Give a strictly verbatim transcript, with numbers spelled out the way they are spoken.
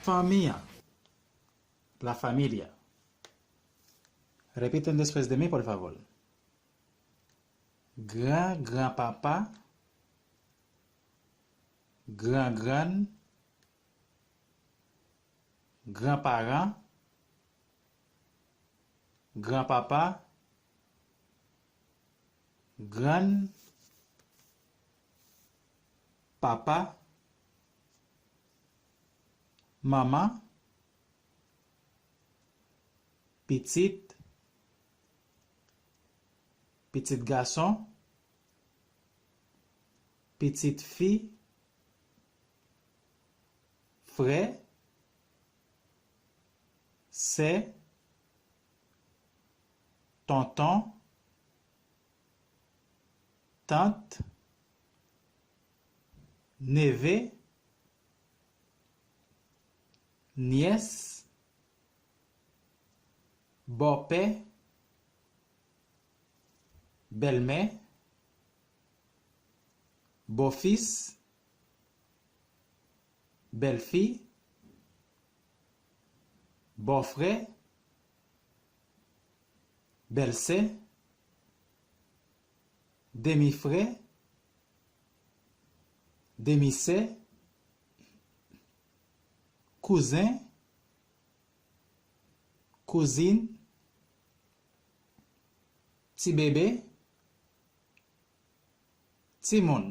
Fanmi an. La familia. Repiten después de mí, por favor. Gran granpapa, gran grann, gran paran, gran papa, grann papa, manman, pitit, pitit gason, pitit fi, frè, sè, tonton, tant, neve, nyès, bòpè, bèlmè, bòfis, bèlfi, bòfrè, bèlsè, demifrè, demisè, kouzen, kouzin, tibebe, timoun.